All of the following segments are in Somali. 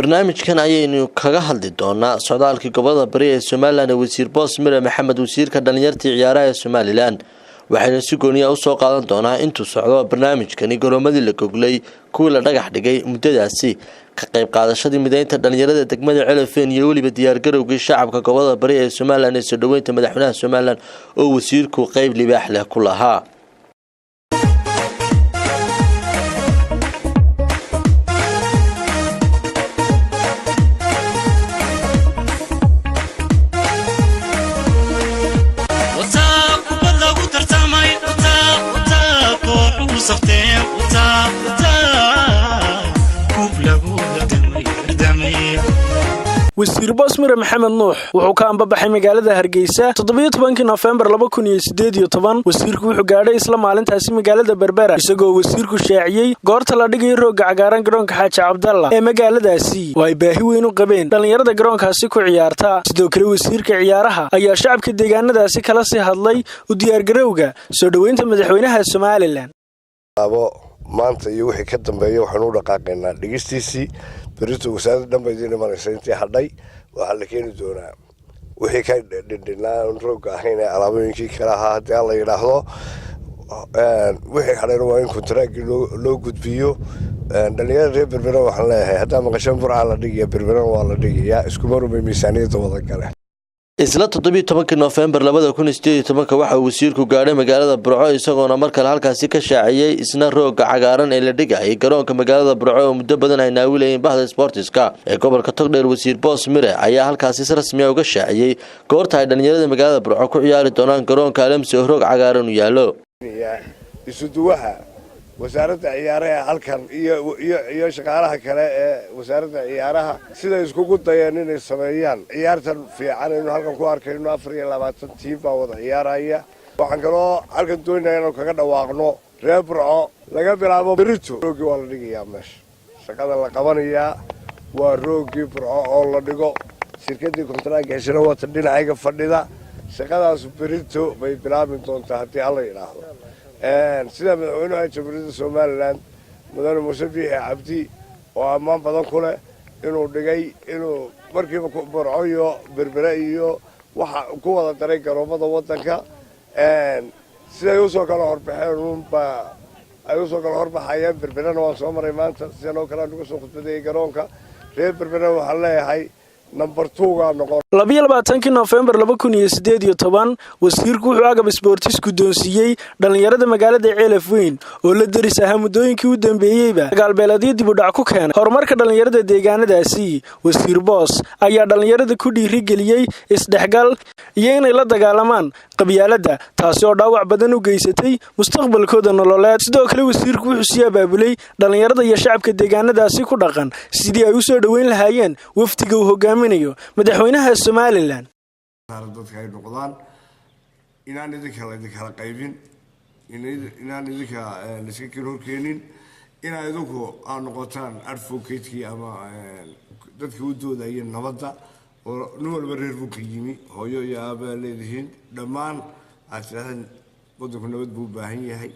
Barnaamijkan ayaynu kaga hadli doonaa socdaalkii gobolada bari ee Somalilan ee wasiir Boos Mire Maxamed, wasiirka dhalinyartii ciyaaraha ee Somalilan. Waxaynu si gooniya usoo qaadan doonaa intuu socdo barnaamijkani garoomadii la goglay, kuwii la dhagax dhigay, muddadaasi ka qayb qaadashadii mideynta dhalinyarada degmada Celafeen iyo weliba diyaargarowgii shacabka gobolada bari ee Somalilan ee soo dhoweynta madaxweynaha Somalilan oo wasiirku qeyb libaax leh ku lahaa. Wasiir Boosmire Maxamed Nuux wuxuu ka ambabaxay magaalada Hargeysa 17-kii Nofembar 2018. Wasiirku wuxuu gaadhay isla maalintaasi magaalada Berbera, isagoo wasiirku shaaciyey goorta la dhigayo roogga cagaaran garoonka Xaaji Cabdalla ee magaaladaasi, oo ay baahi weyn u qabeen dhallinyarada garoonkaasi ku ciyaarta. Sidoo kale wasiirka ciyaaraha ayaa shacabka deegaanadaasi kala sii hadlay u diyaargarowga soo dhoweynta madaxweynaha Somalilan. Maanta iyo wixii ka dambeeya waxaanu u dhaqaaqaynaa dhigistiisii. Berito wasaaradda dhan ba idiin imanaysa. Intii hadhay waxaa la keeni doonaa wixii ka dhindhinaa oon roogga ahayn ee alaabooyinkii kale ahaa, haddii alla yidhaahdo. Wixii hadhayna waa in kontaraaggii loo gudbiyo. Dhalinyarada reer Berbera waxaan leeyahay, haddaa maqashan Burcaa la dhigaya, Berberana waa la dhigayaa, iskumarubay miisaaniyadda wada gale. Isla 17-kii Noofembar 2018-ka waxa uu wasiirku gaadhay magaalada Burco, isagoona mar kale halkaasi ka shaaciyey isna rooga cagaaran ee la dhigayay garoonka magaalada Burco oo muddo badan ay naawilayeen bahda sboortiska ee gobolka Togdheer. Wasiir Boos Mire ayaa halkaasi si rasmiya uga shaaciyey goorta ay dhalinyarada magaalada Burco ku ciyaari doonaan garoonka Alamsi oo roog cagaaran u yaallo. Isuduwaha wasaaradda ciyaaraha halkan iyo shaqaalaha kale ee wasaaradda ciyaaraha siday iskugu dayeen inay sameeyaan ciyaartan fiican aynu halkan ku arkayno. 24 tiim baa wada ciyaaraya. Waxaan kaloo halkan doonaya inanu kaga dhawaaqno reer Burco, laga bilaabo berito roogii waa la dhigayaa. Meesha shaqada la qabanayaa waa roogii Burco oo la dhigo. Shirkadii kontaraaga heshana waata dhinacayga fadhida. Shaqadaas berito bay bilaabmi doontaa, haddii alla yidhaahdo. Sida madaxweynaha Jamhuuriyadda Somalilan, mudane Muuse Biixi Cabdi, oo ammaan badan ku leh inuu dhigay, inuu markiiba Burco iyo Berbere iyo waxa ku wada daray garoomada waddanka, siday usoo kala horbaxeen unbaa ay usoo kala horbaxayeen. Berberena waan soo maray maanta, sidan oo kale aan uga soo khudbadeeyey garoonka. Reer Berberena waxaan leeyahay number two-gaa noqon. 22-kii Nofembar 2018 wasiirku wuxuu agab isboortis guddoonsiiyey dhallinyarada magaalada Ceelaf Weyn oo la deris ahaa muddooyinkii u dambeeyeyba dagaalbeeleedyo dib u dhac ku keenay horumarka dhallinyarada deegaanadaasi. Wasiir Boos ayaa dhallinyarada ku dhiirigeliyey isdhexgal iyo inay la dagaalamaan qabyaaladda, taasi oo dhaawac badan u geysatay mustaqbalkooda nololeed. Sidoo kale wasiirku wuxuu sii abaabulay dhallinyarada iyo shacabka deegaanadaasi ku dhaqan sidii ay u soo dhoweyn lahaayeen wafdiga uu hogaaminayo madaxweynaha Somalilan. Dadka ay noqdaan inaan idinka laydinkala qaybin, inaan idinka laiska kin horkeenin, inaa idinku aad noqotaan advocate-kii ama dadkii u doodayay nabadda, oo nin walba reer buu ka yimi, hooyo iyo aabaa leedihiin, dhammaan aad tidhahdeen waddanku nabad buu u baahan yahay.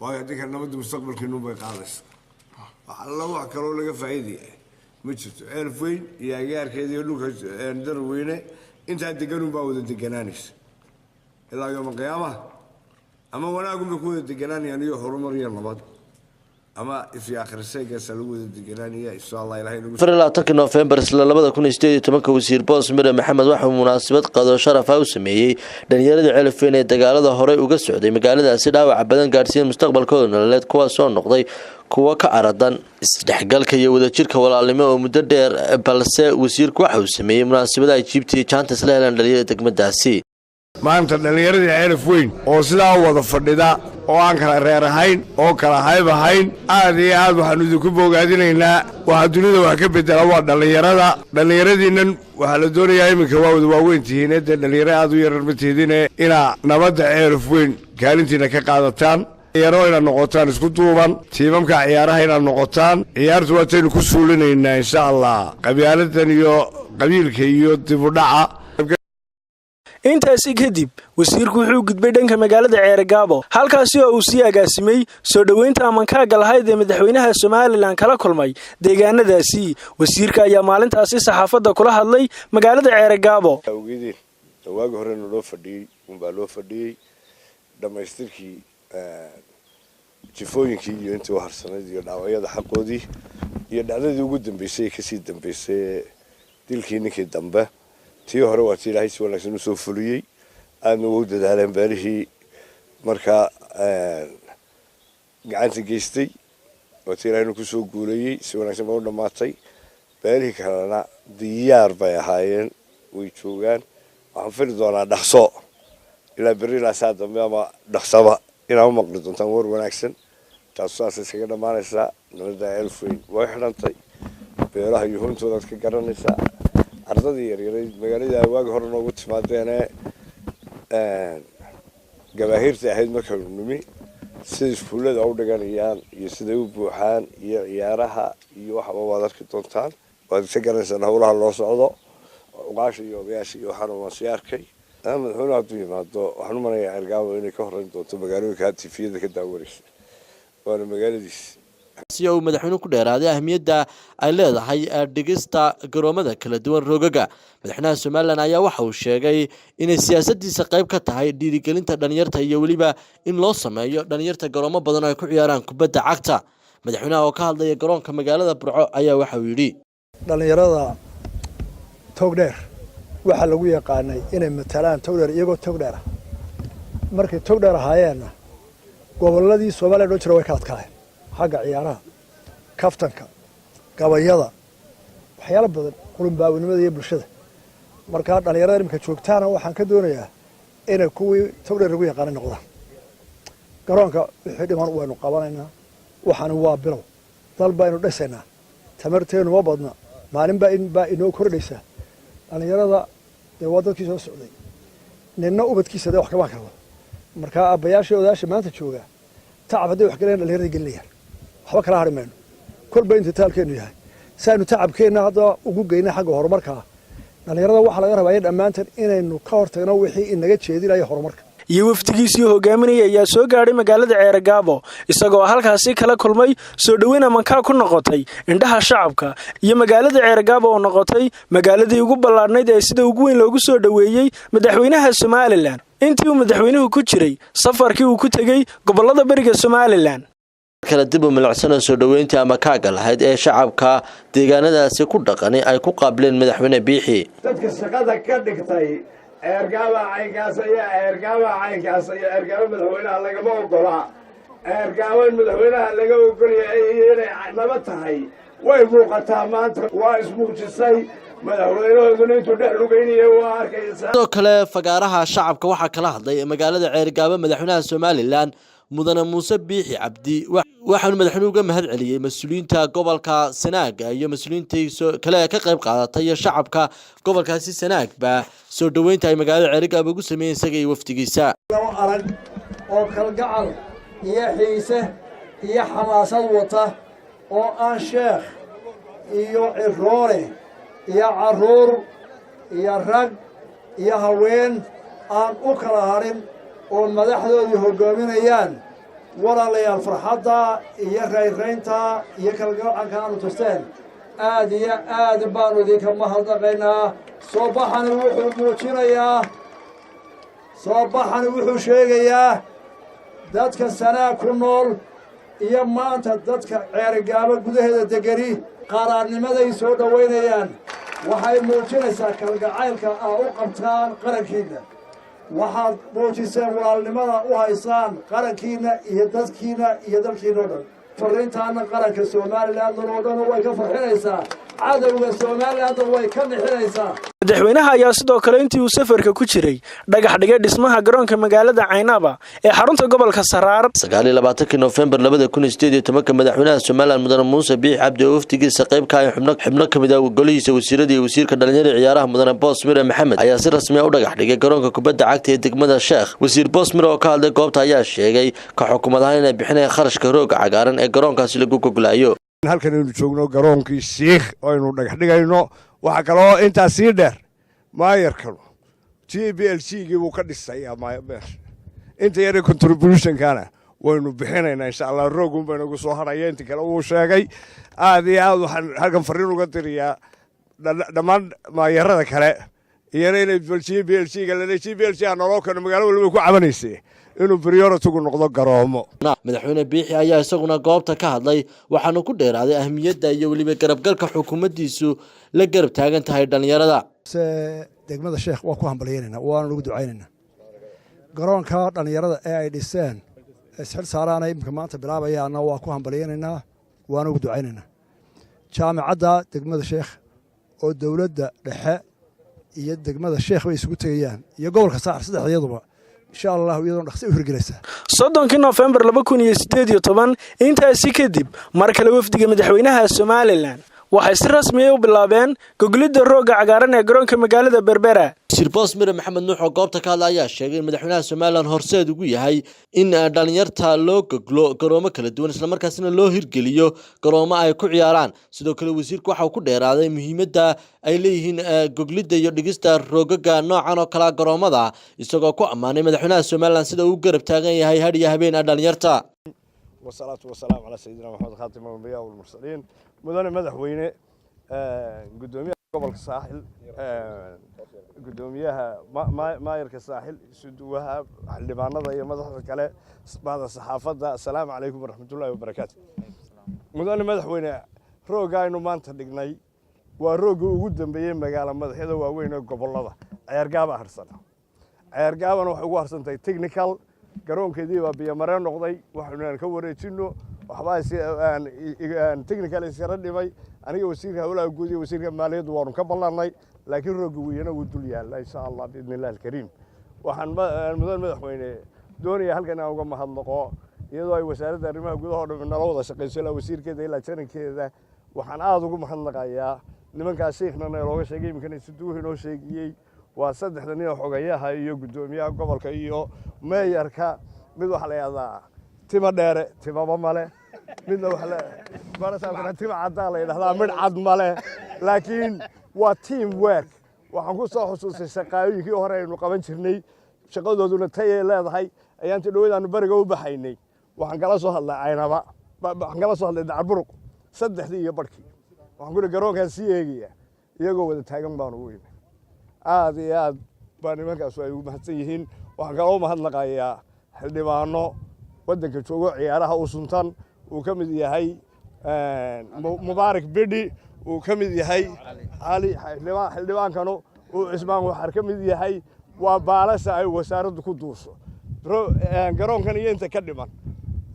Waayo, haddii kale nabadda mustaqbalkiinun bay qaadaysa. Wax alla wax kaloo laga faa'iidaya ma jirto. Ceelaf Weyn iyo agaarkeeda iyo dhulka Darweyne intaa deganun baa wada deganaanaysa ilaa yooma qiyaamaha. Ama wanaagun bay ku wada deganaanayaan iyo horumar iyo nabad, ama ifyo akhriseegaasa lagu wada deganaanaya, insha Allah Ilahay nagu. 24-kii Noofembar isla 2018-ka wasiir Boos Mire Maxamed waxauu munaasabad qado sharafa u sameeyey dhalinyarada Celafeen ee dagaalada horey uga socday magaaladaasi dhaawaca badan gaadhsiiya mustaqbalkooda nololeed, kuwaasoo noqday kuwo ka aradan isdhexgalka iyo wadajirka walaalnimo oo muddo dheer. Balse wasiirku waxa uu sameeyey munaasabada ay jiibtiiyo jaantas la heleen dhalinyarada degmadaasi. Maanta dhallinyaradii Ceelaf Weyn oo sidaa u wada fadhida, oo aan kala reer ahayn oo kala hayb ahayn, aad iyo aad waxaannu idinku bogaadinaynaa. Waxaa dunida wax ka beddela waa dhallinyarada. Dhallinyaradiinnan waxaa la doonayaa, iminka waa wada waaweyn tihiine, dee dhallinyaro aad u yarar ma tihidine, inaa nabadda Ceelaf Weyn kaalintiina ka qaadataan, dhalinyaro inaad noqotaan isku duuban, tiimamka ciyaaraha inaad noqotaan. Ciyaartu waataynu ku suulinaynaa, insha Allah, qabyaaladan iyo qabiilka iyo dibudhaca. Intaasi kadib wasiirku wuxuu gudbay dhanka magaalada Ceerigaabo, halkaasi oo uu sii agaasimay soo dhoweynta amankaaga lahayd ee madaxweynaha Somalilan kala kulmay deegaanadaasi. Wasiirka ayaa maalintaasi saxaafadda kula hadlay magaalada Ceerigaabo. Awgeedeen waagi horena loo fadhiyey unbaa loo fadhiyey dhammaystirkii jifooyinkii iyo intii u harsanayd iyo dhaawacyada xaqoodii iyo dhacdadii ugu dambeysay ee kasii dambeysay, dilkii ninkii dambe. Tii hore waa tii Ilaahay si wanaagsan usoo fuliyey, aadna waa u dadaaleen beerihii markaa gacanta geystay. Waa tii Ilaahayna kusoo guuleeyey, si wanaagsan ba u dhammaatay. Beerihii kalena diyaar bay ahaayeen, way joogaan. Waxaan fili doonaa dhaqso, ilaa berri ilaa saa dambe ama dhaqsaba, inaa u maqli doontaan war wanaagsan. Taasu saasay iskaga dhammaanaysaa. Nabadda Ceelafweyn way xidhantay, beeraha iyo huntoodaad ka garanaysaa. Ardadii yaryarayd magaaladii ay waagi hore noogu timaadeene gabaahiirta ahayd markaynu nimi, siday iskuullada u dhiganayaan iyo siday u buuxaan iyo ciyaaraha iyo waxaba waad arki doontaan, waad iska garanaysaan howlaha loo socdo. Uqaasha iyo odayaasha iyo waxaana waan sii arkay. Madaxweynuhu hadduu yimaado, waxaan u manayaa Ceergaabo inay ka horreyn doonto magaalooyinka TV-yada ka daawanaysa, waana magaaladiis. Si uu madaxweynuhu ku dheeraaday ahmiyadda ay leedahay dhigista garoomada kala duwan rogaga, madaxweynaha Somalilan ayaa waxa uu sheegay inay siyaasadiisa qayb ka tahay dhiirigelinta dhalinyarta iyo weliba in loo sameeyo dhalinyarta garoomo badan oo ay ku ciyaaraan kubadda cagta. Madaxweynaha oo ka hadlaya garoonka magaalada Burco ayaa waxa uu yidhi: Dhallinyarada Togdheer waxaa lagu yaqaanay inay matalaan Togdheer iyagoo Togdheer ah. Markay Togdheer ahaayeenna, gobolladii Soomaaliya dhan jira way ka adkaayeen xagga ciyaaraha, kaftanka, gabayada, waxyaalo badan, qulunbaawinimada iyo bulshada. Markaa dhallinyarada imika joogtaana waxaan ka doonayaa inay kuwii Togdheer lagu yaqaanay noqdaan. Garoonka wixii dhiman waynu qabanaynaa. Waxaani waa bilow, dal baynu dhisaynaa, tamarteenu ma badna, maalin baa baa inoo kordhaysaa. Dhallinyarada dee waa dadkii soo socday, ninna ubadkiisa dee wax kama karo. Markaa aabbayaashii, odayaasha maanta jooga tacab hadday wax gelayaan, dhalinyarada gelinayaan, waxba kala hari mayno. Kolba inta taalkeenu yahay si aynu tacabkeenna hadda ugu geyna xagga horumarkaa, dhallinyarada waxaa laga rabaa in dhammaanteen inaynu ka hortagno wixii inaga jeedinaya horumarka. Iyo wafdigiisii hogaaminaya ayaa soo gaadhay magaalada Ceergaabo, isagoo halkaasi kala kulmay soo dhoweyn amankaa ku noqotay indhaha shacabka iyo magaalada Ceergaabo oo noqotay magaaladii ugu ballaadhnayd ee sida ugu weyn loogu soo dhoweeyey madaxweynaha Somalilan intii uu madaxweynuhu ku jiray safarkii uu ku tegey gobollada beriga Somalilan. Kala dib u milicsano soo dhoweyntii ama kaaga lahayd ee shacabka deegaanadaasi ku dhaqani ay ku qaabileen madaxweyne Biixi. Dadka shaqada ka dhigtay Ceergaaba caynkaas iyo Ceergaaba caynkaas iyo Ceergaaba madaxweynaha lagama ogolaa, Ceergaaba in madaxweynaha laga ogolyahay iyo inay naba tahay way muuqataa maanta, waa ismuujisay. Madaxweynahooduna intuu dhex lugeynaya waa arkaysaa. Sidoo kale fagaaraha shacabka waxaa kala hadlay magaalada Ceergaabo madaxweynaha Somalilan, mudane Muuse Biixi Cabdi. Waxaanu madaxweynuhu uga mahad celiyey mas-uuliyiinta gobolka Sanaaga iyo mas-uuliyiintii kale ee ka qayb qaadatay iyo shacabka gobolkaasi Sanaagba soo dhoweynta ay magaalada Ceerigaabo ugu sameeyeen isaga iyo wafdigiisa. Arag oo kalgacal iyo xiise iyo xamaasad wata oo aan sheekh iyo ciroole iyo carruur iyo rag iyo haween aan u kala hadhin oo madaxdoodii hoggaaminayaan. Walaalayaal, farxadda iyo raynraynta iyo kalgacanka aanu tusteen aad iyo aad baanu idinka mahadnaqaynaa. Soo baxani wuxuu muujinayaa, soo baxani wuxuu sheegayaa dadka Sanaag ku nool iyo maanta dadka Ceerigaabo gudaheeda degani qaraarnimaday soo dhowaynayaan. Waxay muujinaysaa kalgacaylka aa u qabtaan qarankiinna. Waxaad muujiseen walaalnimada u haysaan qarankiinna iyo dadkiinna iyo dalkiinna o dhan. Farriintaana qaranka Somalilandan oo dhan way ka farxinaysaa, cadowga Somalilandan way ka nixinaysaa. Madaxweynaha ayaa sidoo kale intii uu safarka ku jiray dhagax dhigay dhismaha garoonka magaalada Caynaba ee xarunta gobolka Saraar. 29-kii Nofembar 2018-ka, madaxweynaha Somalilan, mudane Muuse Biixi Cabdi oo wafdigiisa qayb ka ah, xubno ka mid ah golihiisa wasiirada iyo wasiirka dhalinyarada ciyaaraha, mudane Boos Mire Maxamed, ayaa si rasmi ah u dhagax dhigay garoonka kubadda cagta ee degmada Sheekh. Wasiir Boos Mire oo ka hadlay goobta ayaa sheegay ka xukuumad ahaan inay bixinayaan kharashka rooga cagaaran ee garoonkaasi lagu goglaayo. Halkan aynu joogno garoonkii Shiikh oo aynu dhagax dhigayno. Waxaa kaloo intaa sii dheer, maayarkanu JPLG gii buu ka dhisayaa meesha. Inta yare contributionkana waynu bixinaynaa, insha Allah. Roogun baynagu soo haraya, inta kale uu sheegay. Aad iyo aad waxaan halkan fariin uga dirayaa dhammaan maayarada kale iyana inay JPLG ga lale JPLG a noloo keeno. Magaalo waliba ku cabanaysay inuu priority-gu noqdo garoomo. Madaxweyne Biixi ayaa isaguna goobta ka hadlay, waxaanu ku dheeraaday ahmiyadda iyo weliba garabgalka xukuumaddiisu la garab taagan tahay dhallinyarada. Se degmada Sheekh waa ku hambalyeynayna, waana lagu ducaynaynaa garoonka dhallinyarada ee ay dhiseen, isxil saaraana iminka maanta bilaabayaana. Waa ku hambalyeynaynaa, waana ugu ducaynaynaa. Jaamacadda degmada Sheekh oo dowladda dhexe iyo degmada Sheekh bay isugu tegayaan iyo gobolka Saaxil, saddexdayaduba, insha Allahu, iyadoona dhaqsi u hirgelaysaa. 30-kii Nofembar 2018, intaasi kadib, mar kale wafdiga madaxweynaha Somalilan waxay si rasmiya u bilaabeen goglidda roogga cagaaran ee garoonka magaalada Berbera. Wasiir Boos Mire Maxamed Nuux oo goobta ka hadla ayaa sheegay in madaxweynaha Somalilan horseed ugu yahay in dhalinyarta loo goglo garoomo kala duwan, islamarkaasina loo hirgeliyo garoomo ay ku ciyaaraan. Sidoo kale wasiirku waxa uu ku dheeraaday muhiimadda ay leeyihiin goglidda iyo dhigista roogaga noocan oo kalea garoomada, isagoo ku ammaanay madaxweynaha Somalilan sida uu garab taagan yahay had iyo habeen dhalinyarta. Wasalaatu wasalaamu calaa sayidina Maxamed, khaatim alambiyaa walmursaliin. Mudane madaxweyne, gudoomiyaha gobolka Saaxil, gudoomiyaha maayarka Saaxil, isuduwaha, xildhibaanada iyo madaxda kale, bahda saxaafadda, assalaamu calaykum waraxmatullaahi wabarakaatu. Mudane madaxweyne, roogga aynu maanta dhignay waa rooggii ugu dambeeyey magaalo madaxyada waaweyn ee gobollada. Ceergaaba harsana, Ceergaabana waxay ugu harsantahay technical. Garoonkeedii baa biyomareen noqday, waxaynu aan ka wareejino waxbaa technical iskara dhimay. Aniga, wasiirka howlaha guud iyo wasiirka maaliyaddu waanu ka ballannay, laakiin roogga wiyana wuu dul yaalla, insha Allah, biidni illahi alkariim. Waxaan, mudan madaxweyne, doonaya halkan inaan uga mahadnaqo, iyadoo ay wasaaradda arrimaha gudaha o dhami nala wada shaqayso, ilaa wasiirkeeda ilaa janankeeda. Waxaan aada ugu mahadnaqayaa nimankaas shiikhna looga sheegay, iminkana isuduuhu inoo sheegiyey. Waa saddexda nin oo xogayaha iyo guddoomiyaha gobolka iyo meeyarka. Mid waxaa la yidhahdaa tima dheere, timaba male. Midna waxa tima caddaa la yidhahdaa, midh cad male. Laakiin waa team work. Waxaan ku soo xusuustay shaqaayooyinkii hore aynu qaban jirnay, shaqadooduna tayay leedahay. Ayaanti dhawadaanu beriga u baxaynay, waxaan kala soo hadlay Caynaba, waxaan kala soo hadlay Dacarburuq 3:30-kii. Waxaan ku ihi, garoonkaan sii eegaya. Iyagoo wada taagan baan ugu imi. Aad iyo aad baa nimankaasu ay ugu mahadsan yihiin. Waxaan kaloo mahadnaqayaa xildhibaano waddanka joogo, ciyaaraha u suntan, uu ka mid yahay Mubaarak Bidhi, uu ka mid yahay Cali xildhibaankanu, uu Cismaan Waxar ka mid yahay. Waa baalasha ay wasaaraddu ku duusho. Garoonkan iyo inta ka dhiman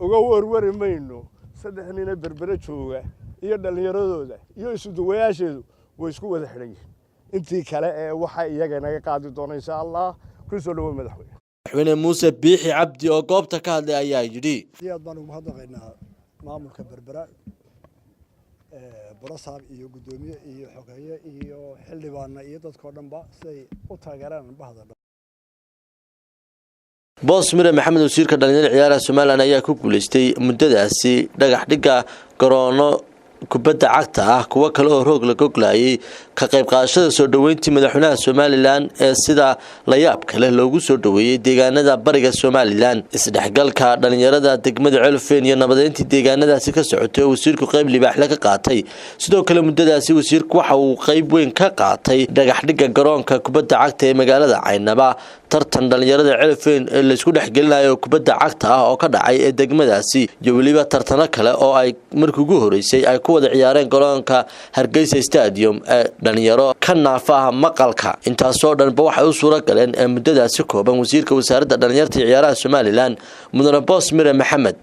uga warwari mayno. Saddex nina Berbere jooga iyo dhallinyaradooda iyo isuduwayaasheedu way isku wada xidhan yihiin. Intii kale ee waxa iyaga naga qaadi doona, insha Allah. Ku soo dhawo, madaxweyne. Madaxweyne Muuse Biixi Cabdi oo goobta ka hadlay ayaa yidhi: Aad baan ugu mahadnaqaynaa maamulka Berbera, barasaab iyo guddoomiye iyo xogeeye iyo xildhibaana iyo dadkao dhanba, siday u taageeraan bahda. Boos Mire Maxamed, wasiirka dhalinyarada ciyaaraha Somalilan, ayaa ku guuleystay muddadaasi dhagax dhigga garoono kubadda cagta ah, kuwo kale oo roog la goglayay, ka qayb qaadashada soo dhoweyntii madaxweynaha Somalilan ee sida layaabka leh loogu soo dhoweeyey deegaanada bariga Somalilan, isdhexgalka dhalinyarada degmada Celfen iyo nabadeyntii deegaanadaasi ka socotay oo wasiirku qayb libaaxle ka qaatay. Sidoo kale muddadaasi wasiirku waxa uu qayb weyn ka qaatay dhagax dhigga garoonka kubadda cagta ee magaalada Caynaba, tartan dhalinyarada Celfen ee laysku dhexgelinayo kubadda cagta ah oo ka dhacay ee degmadaasi, iyo weliba tartano kale oo ay markii ugu horeysay ay ku wada ciyaareen garoonka Hargeysa Stadium ee dhalinyaro ka naafa ah maqalka. Intaasoo dhanba waxay u suura galeen ee muddadaasi kooban wasiirka wasaaradda dhalinyarta iyo ciyaaraha Somalilan, mudane Boos Mire Maxamed.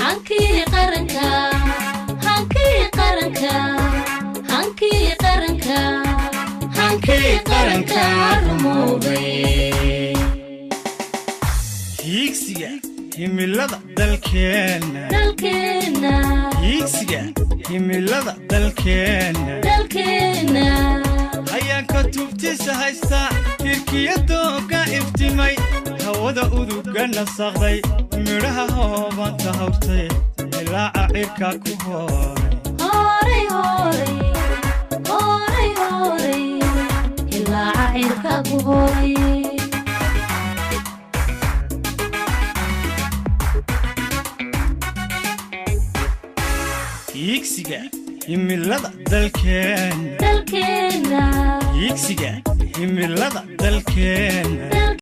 Hankii qaranka, hankii qaranka, hankii qaranka, hankii qaranka rumoobay. Hiigsiga himilada dalkeenna. Dalkeenna. Hiigsiga himilada dalkeenna. Dalkeenna. Hayaanka tubtiisa haysta, hirkiyadooga iftimay, hawada uduga nasaqday, midhaha hoobanta hawrtay, ilaaca cirka ku hooray. Horay, horay, horay, horay, ilaaca cirka ku horay. Himilada dalkeenna. Dalkeenna. Hiigsiga himilada dalkeenna.